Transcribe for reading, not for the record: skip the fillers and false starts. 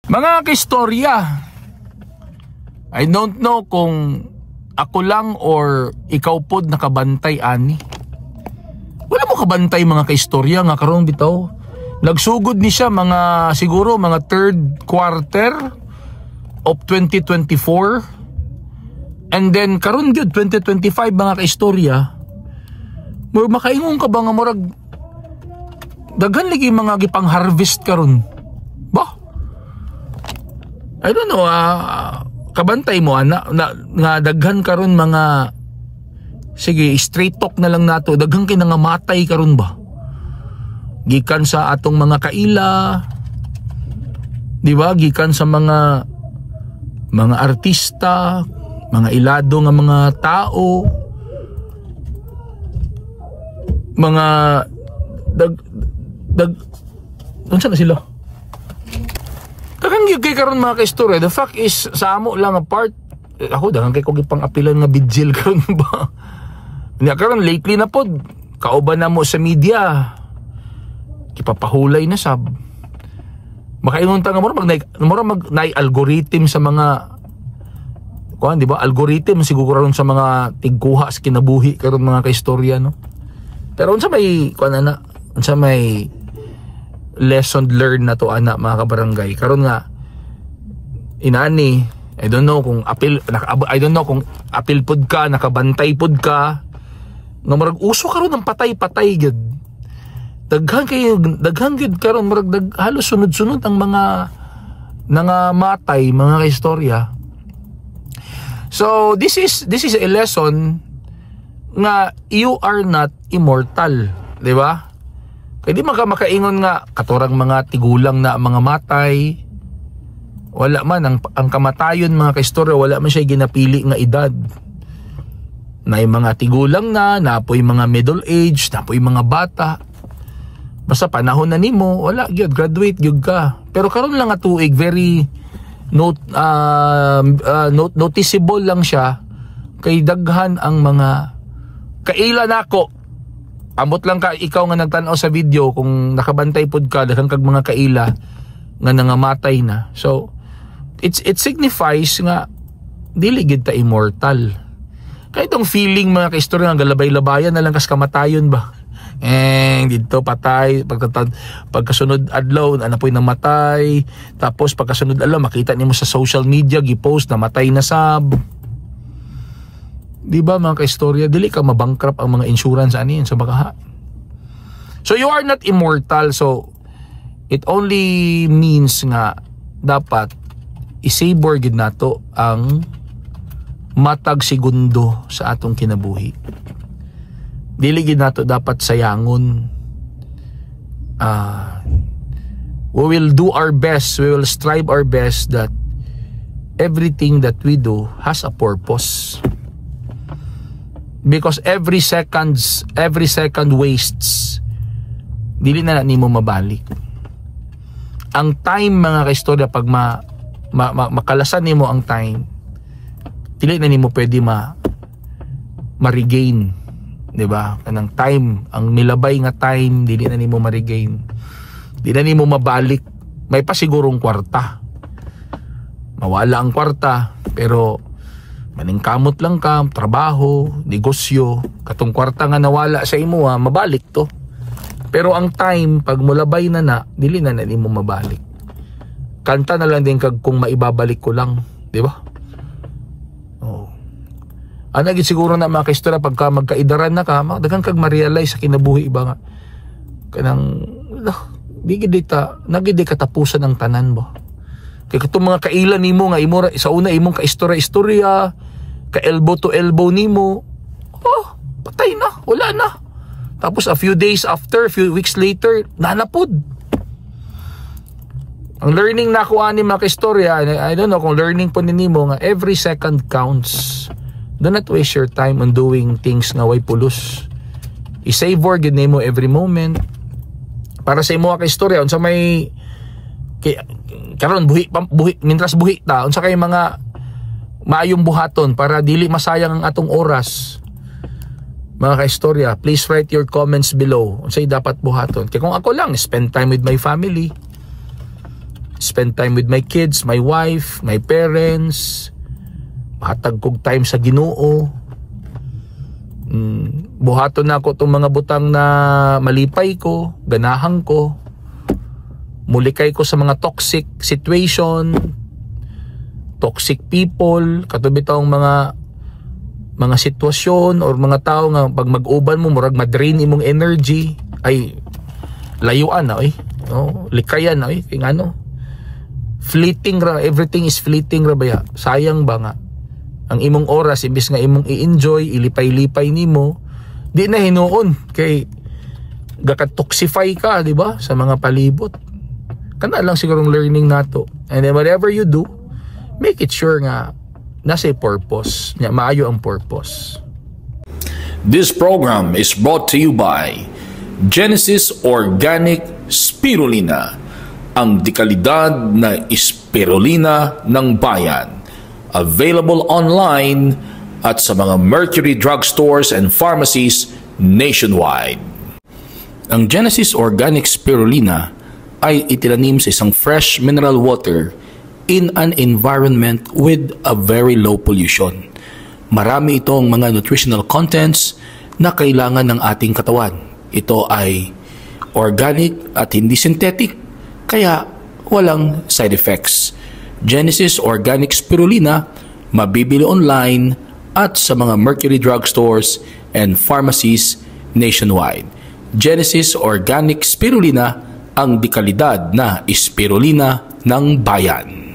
Mga kaistorya, I don't know kung ako lang or ikaw pod nakabantay ani. Wala mo kabantay, mga kaistorya, nga karon bitaw? Nagsugod ni siya mga siguro mga third quarter of 2024. And then karon gyud 2025, mga kaistorya. Mo makaingon ka ba nga murag daghan lagi mga gipang harvest karon? Ba? I don't know, kabantay mo ana na, nga daghan karon mga, sige, straight talk na lang nato, daghan kay nangamatay karon ba? Gikan sa atong mga kaila, di ba? Gikan sa mga artista, mga ilado nga mga tao, mga dag dag unsa na sila? Daghan gyud kay karon, mga kaistorya. The fact is, sa amo lang a part, eh, ako daghan kay ko gipang apilan nga vigil karon ba. Nya karon lately na pod, kauban na mo sa media. Gipapahulay na sab. Makaingon ta nga mura mag nay algorithm sa mga kuan, di ba? Algorithm siguro ron sa mga tigkuha sa kinabuhi karon, mga kaistorya, no. Pero unsa may kuan ana? Unsa may lesson learned na to ana, mga kabarangay? Karon nga inani, I don't know kung apil naka, I don't know kung apil pod ka, nakabantay pod ka nga murag uso karon ang patay-patay gyud. Daghan kay daghan gyud karon, murag halos sunod-sunod ang mga nangamatay, mga kaistorya. So this is a lesson nga you are not immortal, di ba? Kay di man ka makaingon nga katurang mga tigulang na ang mga matay. Wala man ang kamatayon, mga kaistorya, wala man siya ginapili nga edad. Na yung mga tigulang na, napoy mga middle age, napoy mga bata. Basta panahon na nimo, wala gyud, graduate gyud ka. Pero karon lang nga tuig, very noticeable lang siya kay daghan ang mga kaila nako. Amot lang ka, ikaw nga nagtan-aw sa video, kung nakabantay pod ka, daghan kag mga kaila nga nangamatay na. So it signifies nga dili gid ta immortal. Kay itong feeling, mga kaistorya, nga galabay-labayan na lang kas kamatayon ba? Eh, dito patay, pagkasunod adlaw ana po'y namatay, tapos pagkasunod adlaw makita nimo sa social media gi-post namatay na sab. Di ba, mga kaistorya, dili ka mabankrupt ang mga insurance ani sa bakaha. So you are not immortal, so it only means nga dapat i-savor gid nato ang matag segundo sa atong kinabuhi. Dili gid nato dapat sayangon. We will do our best, we will strive our best that everything that we do has a purpose. Because every second wastes, dili na nimo mabalik. Ang time, mga kaistorya, pag makalasan nimo ang time, dili na nimo pwede ma-regain, di ba? Kanang time, ang milabay nga time, dili na nimo ma-regain, di na nimo mabalik. May pasigurong kwarta, mawala ang kwarta, pero maningkamot lang ka, trabaho, negosyo, katong kwarta nga nawala sa imo ha, mabalik to. Pero ang time, pag mulabay na na, dili na na nimo mabalik. Kanta na lang din kag "Kung maibabalik ko lang", di ba? Oh. Ana gid siguro na, mga kaistorya, pagka magkaidaran na ka, daghan kag ma-realize sa kinabuhi ba nga kanang ah, di gid ta nagid katapusan ang tanan ba. Kay katong mga kaila nimo nga imo sa una imong kaistorya-istorya, ka elbow to elbow nimo, oh, patay na, wala na. Tapos a few days after, a few weeks later, nanapod. Ang learning na ako ani, mga kaistorya, I don't know kung learning po nimo nga every second counts. Do not waste your time on doing things nga way pulos. I-savor gid nimo every moment. Para sa imo ka istorya, unsa may kay karon buhi buhi, mintras buhi ta, unsa kay mga maayong buhaton para dili masayang ang atong oras? Mga kaistorya, please write your comments below unsay dapat buhaton. Kay kung ako lang, spend time with my family. Spend time with my kids, my wife, my parents. Hatag kog time sa Ginoo. Buhaton nako tong mga butang na malipay ko, ganahan ko. Mulikay ko sa mga toxic situation, toxic people, kato bitawng mga sitwasyon or mga tao nga pag mag-uban mo, murag ma-drain imong energy, ay layuan na oy, no? Likayan na oy, kay ngano, fleeting ra, everything is fleeting ra baya. Sayang ba nga ang imong oras, imbis nga imong i-enjoy, ilipay-lipay nimo, di na hinuon kay gaka-toxify ka, di ba, sa mga palibot. Kana lang sigurong learning nato. And then whatever you do, make it sure nga nasa purpose nya, maayo ang purpose. This program is brought to you by Genesis Organic Spirulina, ang dekalidad na spirulina ng bayan. Available online at sa mga Mercury drugstores and pharmacies nationwide. Ang Genesis Organic Spirulina ay itinanim sa isang fresh mineral water in an environment with a very low pollution. Marami itong mga nutritional contents na kailangan ng ating katawan. Ito ay organic at hindi synthetic, kaya walang side effects. Genesis Organic Spirulina, mabibili online at sa mga Mercury drugstores and pharmacies nationwide. Genesis Organic Spirulina, ang dekalidad na spirulina ng bayan.